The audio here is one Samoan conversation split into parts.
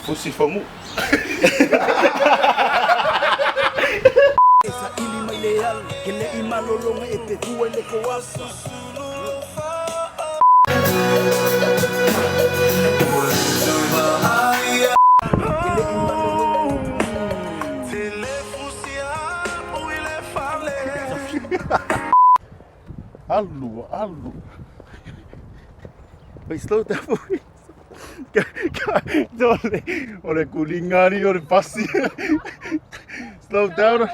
Fusi fagu. E saili mai le ala, ke le i malologa e pehua i le koasa. Ke le i malologa Alu, alu. Wait, slow down. O le kulinga ni o le pasi. Slow down.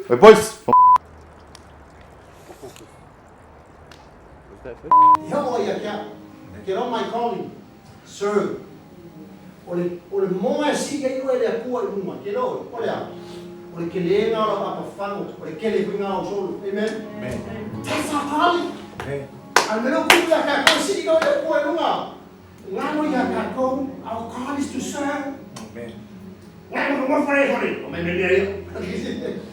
Hey boys. Ia o ia kia, ke rau my calling, serve. O le, o le moa e sii ai oe e le Atua i luga, ke lo, o le a? O le kelega o lau apafago, o le kele huiga o solo. Amen. Amen. That's our calling. Amen. A le mea lea ua tupu ia tatou, e sii oe e le Atua i luga. Ngalo ia tatou, our call is to serve. Amen. Ngalo ka mofa e hore, o mai mea ia.